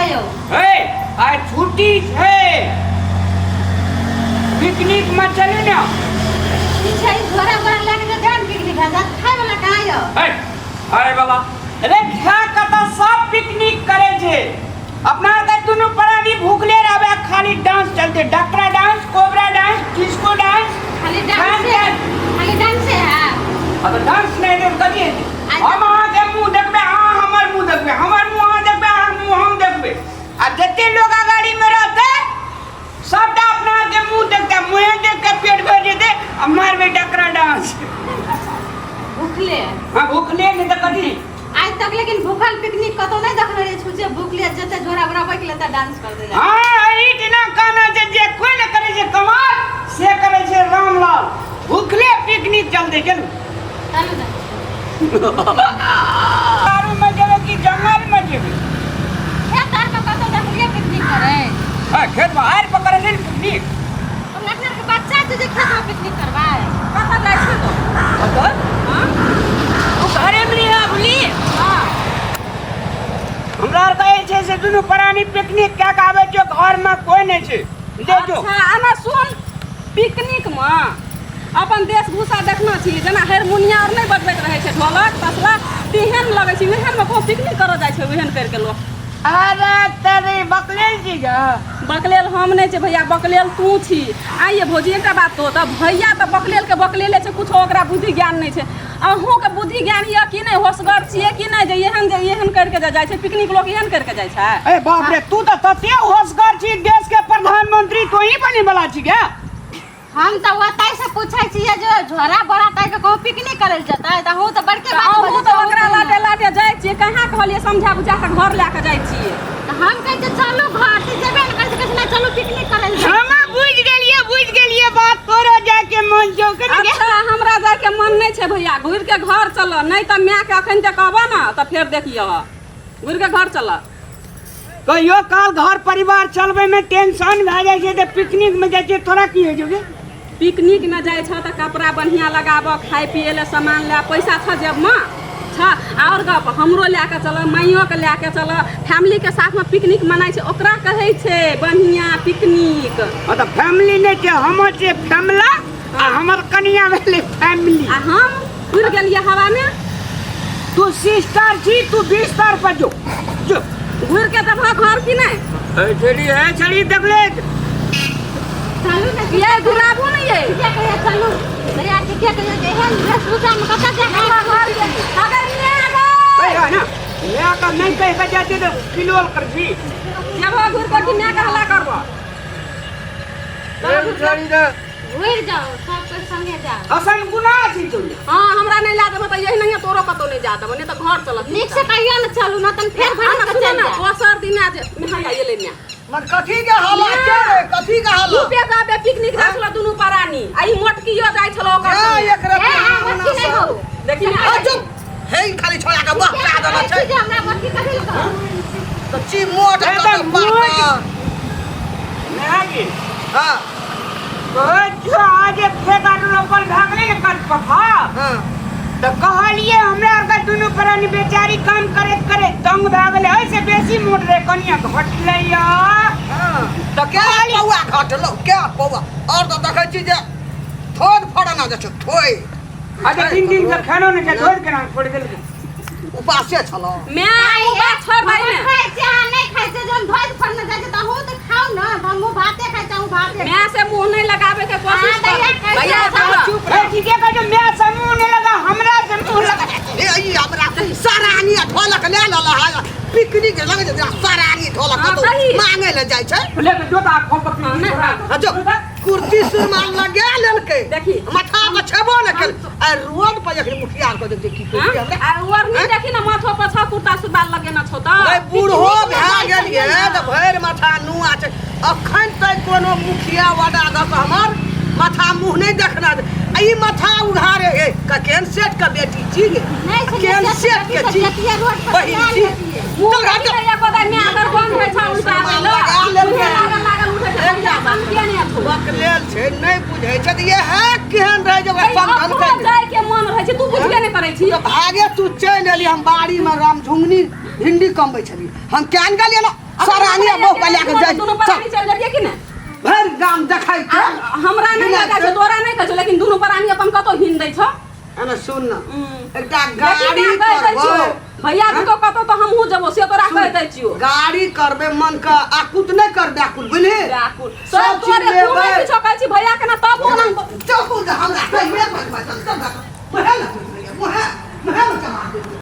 यौ? हे, आइ छुट्टी छै, पिकनिक में चलू ने। ई छै झोरा बोरा लए के जेतै ने पिकनिक खाय, खाय वाला कहाँ यौ? हे, अरे बाबा रे, खा के तऽ सब पिकनिक करे छै। अपना आर के दुनू प्राणी भूखले रहबे, खाली डांस चलते, Dakra dance, cobra dance, disco dance. खाली डांस, खाली डांस है। अब डांस नहीं दे कथी हेतै? हम अहाँके मुँह देखबै, अहाँ हमर मुँह देखबै, हमर मुँह अहाँ देखबै, अहाँ मुँह हम देखबै, आ जते लोग अगाड़ी में रहतै सबटा अपना के मुँह देखतै, मुँहे देख के पेट भरि जेतै आ मारबै डकरा डांस। भूखले? हाँ, भूखले, नहीं तऽ कथी? आज तक लेकिन भूखल पिकनिक कतौ नहीं देखने रही छु जे भूखले जते झोरा बोरा बैठ लेता डांस कर दे। हाँ, एहिठिना कहना छै जे कोइ ने करै छै कमाल से करै छै रामलाल। भूखले पिकनिक चलते, चलू। चलू ने। दारू में जेबै कि जंगल में जेबै? खेत आर में कतौ देखलियै पिकनिक करे? हाँ, खेत में आरि पकड़े छै ने पिकनिक। हमरा अपना के बच्चा छै जे खेत में पिकनिक करबै? कतऽ जाइ छी तो? कतऽ? हाँ। तू घरे में नहीं आबली? हाँ। हमरा आर कहै छै से दुनू प्राणी पिकनिक कए के आबै छै, घर में कोई नहि छै, ले जो। अच्छा, आना सुन, पिकनिक में अपन वेशभूषा देखना छी, जेना हारमोनिया आर नहि बजबैत रहै छै, ढोलक तसला तेहन लगै छै, ओहन मे कोनो पिकनिक करऽ जाइ छै ओहन करि के लोक? अरे तेरी, बकलेल छी ग। बकलेल हम नहि छै भैया, बकलेल तू छी। आइए भौजी, एकटा बात कहू तऽ, भैया तऽ बकलेल के बकलेले छै, कुछो ओकरा बुद्धि ज्ञान नहि छै। अहूँके बुद्धि ज्ञान यऽ कि नहि? होशगर छियै कि नहि जे एहन जे एहन करि के जाइ छै पिकनिक? लोक एहन करि के जाइ छै? ए बाप रे, तू तऽ तते होशगर छी, देश के प्रधानमंत्री तो ही बने वाला छी गे। हम तऽ ओतय से पूछै छियै जे झोरा बोरा ताकि के कहूँ पिकनिक करै लए जेतै, तऽ अहूँ तऽ बड़के तऽ बात अहूँ बजै तऽ छियै, ओकरा अहूँ लाटे लाटे जाइ छियै। कहाँ कहलियै, समझा बुझा कऽ घर लए कऽ जाइ छियै। तऽ हम कहै छियै चलू घर, तऽ जेबे ने करै छै, कहै छै नहि चलू पिकनिक करै लए। हम बुझि गेलियै, बुझि गेलियै बात, तोरो जाके मन छौ के। अच्छा, हमरा जाइके मन नहि छै भैया, घुरि के घर चलऽ, नहि तऽ मायके अखन जे कहबऽ ने तऽ फेर देखियह। घुरि के घर चलऽ। कहियो काल घर परिवार चलबै में टेंशन भए जाइ छै तऽ पिकनिक में जाइ छियै, तोरा की होइ छौ गे? पिकनिक मे जाइ छह तऽ कपड़ा बढ़िआँ लगाबऽ, खाय पियै लए सामान लए, पैसा छह जेबमे छह? आओर गप, हमरो लए कऽ चलऽ, माइयोके लए कऽ चलऽ। फैमिलीके साथमे पिकनिक मनाइ छै, ओकरा कहै छै बढ़िआँ पिकनिक। हँ, तऽ फैमिली नहि छै, हमर छै फैमिला आ हमर कनिया भेलै फैमिली। आ हम उड़ि गेलियै हवामे। तू सिस्टर छी, तू बिस्तर पर जो जो। घुरि के देबह घर कि नहि? ए छेड़ी, ए छेड़ी, देखले। चलू ने। ये घुराबू ने ये। ठीके कहियो चलू भैया, ठीके कहियो जे एहन वेशभूषामे कतऽ जाके घर के अगर नहि आबै। कहि ना, मैं का नहीं कह के जाती तो किलोल कर छी। जेबह घुरि कऽ कि माय के हल्ला करबह? घुरि जाओ, सब कोइ संगे जाओ। असन गुनाह छी तू। हाँ, हमरा नहि लए देबह तऽ यही नहीं तोरो कतौ नहि जा देबह, नहि तऽ घर चलत। नीक से कहियो ने चलू ने तन फेर हाँ भाग ना, के सुनो चलि ना, जाओ। दोसर दिन आज मिठाई एलै ने। मगर कथी के हल्ला के रे, कथी के हल्ला? रूपे जाबे पिकनिक जाइ छलो दुनू प्राणी, आ ई मोटकियो जाइ छलो ओकर ए, संगे। एकरा ए, अहाँ मोटकी नहि हौ। देखी ने। आ, चुप हे, ई खाली छोड़ा के बहका देला छै। जे हमरा मोटकी कथी लए कहब? तऽ ची मोट ए, तऽ कतऽ मोट। पातर। नहीं। हाँ। कहै छियौ, आज एक खेत आर रोपल भए गेलै ने कल पथा। हाँ। तऽ कहलियै, हमरा आरके दुनू प्राणी बेचारी काम करैत करैत तंग भए गेलै, एहिसँ बेसी मोट रहै, कनिया घटलै या। हाँ। तऽ क्या कहलियै पौआ घटलौ, क्या पौआ? और तऽ देखै छी जे थोड़ फड़ना जाइ छै थोड़। अच्छा, 3 दिन से खानो नहि छै, थोड़ केना छोड़ि देलकै? उपासे छलौ। माय, ओ बात छोड़ दही ने। खाइ छियै अहाँ नहि खाइ छियै, जहन धोइ फड़ने जाइ छै तऽ अहूँ तऽ खाउ ने। तऽ हमहूँ भाते खाइ छी, अहूँ भाते। माय से मुंह नहीं लगावे के कोशिश हाँ, कर। भैया खाइ भैया छै। चुप चुप ए, ठीके कहै छौ, माय से मुँह नहि लगा, हमरा से मुँह लगा। ए, ई हमरा सरानी आ ढोलक ले लेला है, पिकनिक लग जेतै सरानी ढोलक। हाँ, कतौ सही। मांगे ले जाइ छै। ले के जोता खोप। हाँ, नहि, हाँ। आ जो कुर्ती सुरमाल लगा लेलकै। देखी। माथा पर छेबो ने केल, आ रोड पर जखन मुखिया के देख की हाँ? कहै हमरा। आ ओढ़नी देखी ने, माथो पर छौ, कुर्ता सुरवाल लगेने छौ तऽ। नहीं, बूढ़ो पिकनिक भए मे जाइ गेलियै छलियै तऽ भरि माथा नुआ छै। अखन तक कोनो मुखिया वाडा अध्यक्ष हमर माथा मुँह नहि देखना छै। आ ई माथा उघारे हे, केहन सेठ के बेटी छी गे? नहि छै। केहन सेठ के छी? जतियै रोड पर बहिन जायल छी। जतियै। मुँह चल देखी घाट। ने, एको दा माय अगर बंद होइ छौ उल्टा सामान दै लगा लेलकै। लागल लागल उठै छै भैया, समझिए नहि अथो। बकलेल छै, नहि बुझै छै तऽ इएह केहन रहै जे ओकरा समझलकै अपनो नहि। जाय के मन रहै छै, तू बुझबे नहि करै छी। तऽ भागे तू चलि एली, हम बाड़ी में रामझुंगनी भिंडी कमबै छली, हम केहन गेलियै ने। सरानी आ बहु के लए के जाइ। दुनू प्राणी चल जतियै कि नहि? भरि गाम देखै के। हमरा नहि बिना लगै छौ, तोरा नहि कहै छौ, लेकिन दुनू प्राणी अपन कतौ हिन दै छौ। एने सुन न, एकटा देखी गाड़ी मैं कहि दै छियौ, करबै। भैया जेतो कतौ तऽ हमहूँ जेबो, से तोरा कहि दै छियौ। गाड़ी करबै, मन के आकुत नहि कर, व्याकुल, बुझली? व्याकुल। सब तोरे चीज तू नहि लेबै। किछो कहै छी भैया के ना।